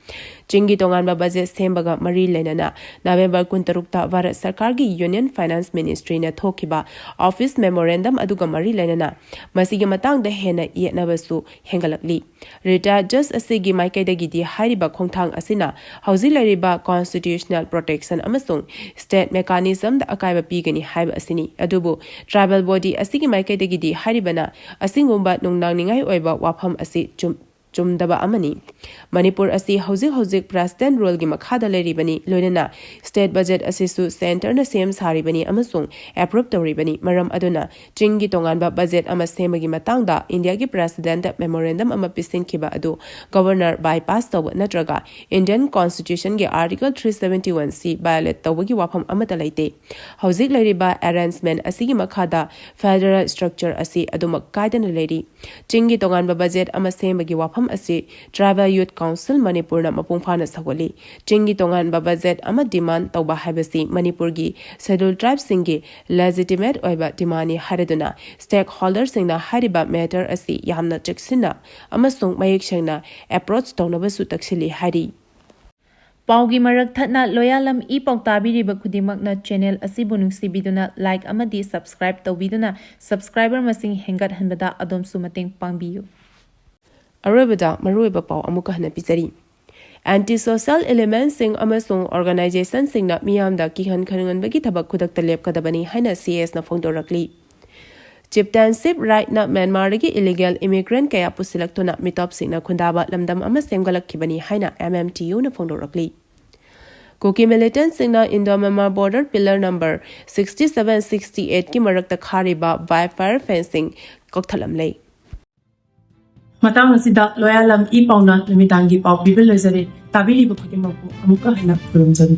ꯆꯤꯡꯒꯤ ꯇꯣꯉꯥꯟꯕ budget ꯁꯦꯝꯕꯒ ꯃꯔꯤ ꯂꯩꯅꯅ November ꯀꯨꯟꯇꯔꯨꯛꯇ ꯚꯥꯔꯠ ꯁꯔꯀꯥꯔꯒꯤ Union Finance Ministryꯅ ꯊꯣꯛꯈꯤꯕ office memorandum ꯑꯗꯨꯒ ꯃꯔꯤ ꯂꯩꯅꯅ ꯃꯁꯤꯒꯤ ꯃꯇꯥꯡꯗ ꯍꯦꯟꯅ ꯌꯦꯠꯅꯕꯁꯨ ꯍꯦꯟꯒꯠꯂꯛꯂꯤ꯫ Retired judge ꯑꯁꯤꯒꯤ ꯃꯥꯏꯀꯩꯗꯒꯤꯗꯤ ꯍꯥꯏꯔꯤꯕ ꯈꯣꯡꯊꯥꯡ ꯑꯁꯤꯅ ꯍꯧꯖꯤꯛ ꯂꯩꯔꯤꯕ constitutional protection ꯑꯃꯁꯨꯡ state mechanismꯗ ꯑꯀꯥꯏꯕ ꯄꯤꯒꯅꯤ ꯍꯥꯏꯕ ꯑꯁꯤꯅꯤ꯫ ꯑꯗꯨꯕꯨ tribal body ꯑꯁꯤꯒꯤ ꯃꯥꯏꯀꯩꯗꯒꯤꯗꯤ ꯍꯥꯏꯔꯤꯕꯅ ꯑꯁꯤꯒꯨꯝꯕ ꯅꯨꯡꯅꯥꯡꯅꯤꯡꯉꯥꯏ ꯑꯣꯏꯕ ꯋꯥꯐꯝ ꯑꯁꯤ ꯆꯨꯝ-, ꯆꯨꯝꯗꯕ ꯑꯃꯅꯤ꯫ ꯃꯅꯤꯄꯨꯔ ꯑꯁꯤ ꯍꯧꯖꯤꯛ ꯍꯧꯖꯤꯛ president ruleꯒꯤ ꯃꯈꯥꯗ ꯂꯩꯔꯤꯕꯅꯤ, ꯂꯣꯏꯅꯅ state budget ꯑꯁꯤꯁꯨ centreꯅ ꯁꯦꯝ ꯁꯥꯔꯤꯕꯅꯤ ꯑꯃꯁꯨꯡ approve ꯇꯧꯔꯤꯕꯅꯤ꯫ ꯃꯔꯝ ꯑꯗꯨꯅ ꯆꯤꯡꯒꯤ ꯇꯣꯉꯥꯟꯕ budget ꯑꯃ ꯁꯦꯝꯕꯒꯤ ꯃꯇꯥꯡꯗ ꯏꯟꯗꯤꯌꯥꯒꯤ presidentꯗ memorandum ꯑꯃ ꯄꯤꯁꯤꯟꯈꯤꯕ ꯑꯗꯨ governor bypass ꯇꯧꯕ ꯅꯠꯇ꯭ꯔꯒ Indian Constitutionꯒꯤ Article three seventy one C violate ꯇꯧꯕꯒꯤ ꯋꯥꯐꯝ ꯑꯃꯠꯇ ꯂꯩꯇꯦ꯫ ꯍꯧꯖꯤꯛ ꯂꯩꯔꯤꯕ arrangement ꯑꯁꯤꯒꯤ ꯃꯈꯥꯗ federal structure ꯑꯁꯤ ꯑꯗꯨꯃꯛ ꯀꯥꯏꯗꯅ ꯂꯩꯔꯤ꯫ ꯆꯤꯡꯒꯤ ꯇꯣꯉꯥꯟꯕ budget ꯑꯃ ꯁꯦꯝꯕꯒꯤ ꯋꯥꯐꯝ ꯑꯁꯤ Tribal Youth Council ꯃꯅꯤꯄꯨꯔꯅ ꯃꯄꯨꯡ ꯐꯥꯅ ꯁꯧꯒꯠꯂꯤ꯫ ꯆꯤꯡꯒꯤ ꯇꯣꯉꯥꯟꯕ ꯕꯖꯦꯠ ꯑꯃ ꯗꯤꯃꯥꯟ ꯇꯧꯕ ꯍꯥꯏꯕꯁꯤ ꯃꯅꯤꯄꯨꯔꯒꯤ Scheduled Tribeꯁꯤꯡꯒꯤ legitimate ꯑꯣꯏꯕ ꯗꯤꯃꯥꯟꯅꯤ ꯍꯥꯏꯔꯗꯨꯅ stakeholderꯁꯤꯡꯅ ꯍꯥꯏꯔꯤꯕ matter ꯑꯁꯤ ꯌꯥꯝꯅ ꯆꯦꯛꯁꯤꯟꯅ ꯑꯃꯁꯨꯡ ꯃꯌꯦꯛ ꯁꯦꯡꯅ approach ꯇꯧꯅꯕꯁꯨ ꯇꯛꯁꯤꯜꯂꯤ ꯍꯥꯏꯔꯤ꯫ ꯄꯥꯎꯒꯤ ꯃꯔꯛ ꯊꯠꯅ ꯂꯣꯌꯥꯂꯝ ꯏ ꯄꯥꯎ ꯇꯥꯕꯤꯔꯤꯕ ꯈꯨꯗꯤꯡꯃꯛꯅ channel ꯑꯁꯤꯕꯨ ꯅꯨꯡꯁꯤꯕꯤꯗꯨꯅ like ꯑꯃꯗꯤ subscribe ꯇꯧꯕꯤꯗꯨꯅ subscriber ꯃꯁꯤꯡ ꯍꯦꯟꯒꯠꯍꯟꯕꯗ ꯑꯗꯣꯝꯁꯨ ꯃꯇꯦꯡ ꯄꯥꯡꯕꯤꯌꯨ꯫ ꯑꯔꯣꯏꯕꯗ ꯃꯔꯨꯑꯣꯏꯕ ꯄꯥꯎ ꯑꯃꯨꯛꯀ ꯍꯟꯅ ꯄꯤꯖꯔꯤ꯫ Anti-social elementꯁꯤꯡ ꯑꯃꯁꯨꯡ organizationꯁꯤꯡꯅ ꯃꯤꯌꯥꯝꯗ ꯀꯤꯍꯟ ꯈꯪꯍꯟꯕꯒꯤ ꯊꯕꯛ ꯈꯨꯗꯛꯇ ꯂꯦꯞꯀꯗꯕꯅꯤ ꯍꯥꯏꯅ CASꯅ ꯐꯣꯡꯗꯣꯔꯛꯂꯤ꯫ Chieftainship rightꯅ ꯃ꯭ꯌꯥꯟꯃꯥꯔꯗꯒꯤ illegal immigrant ꯀꯌꯥ ꯄꯨꯁꯤꯜꯂꯛꯇꯨꯅ ꯃꯤꯇꯣꯞꯁꯤꯡꯅ ꯈꯨꯟꯗꯥꯕ ꯂꯝꯗꯝ ꯑꯃ ꯁꯦꯝꯒꯠꯂꯛꯈꯤꯕꯅꯤ ꯍꯥꯏꯅ MMTUꯅ ꯐꯣꯡꯗꯣꯔꯛꯂꯤ꯫ ꯀꯨꯀꯤ militantꯁꯤꯡꯅ Indo-Myanmar border pillar number sixty seven sixty eightꯀꯤ ꯃꯔꯛꯇ ꯈꯥꯔꯤꯕ by fire fenceꯁꯤꯡ ꯀꯛꯊꯠꯂꯝꯂꯦ꯫ ꯃꯇꯥꯡ ꯑꯁꯤꯗ ꯂꯣꯌꯥꯂꯝ ꯏ ꯄꯥꯎꯅ ꯅꯨꯃꯤꯗꯥꯡꯒꯤ ꯄꯥꯎ ꯄꯤꯕ ꯂꯣꯏꯖꯔꯦ꯫ ꯇꯥꯕꯤꯔꯤꯕ ꯈꯨꯗꯤꯡꯃꯛꯄꯨ ꯑꯃꯨꯛꯀ ꯍꯟꯅ ꯈꯨꯔꯨꯝꯖꯔꯤ꯫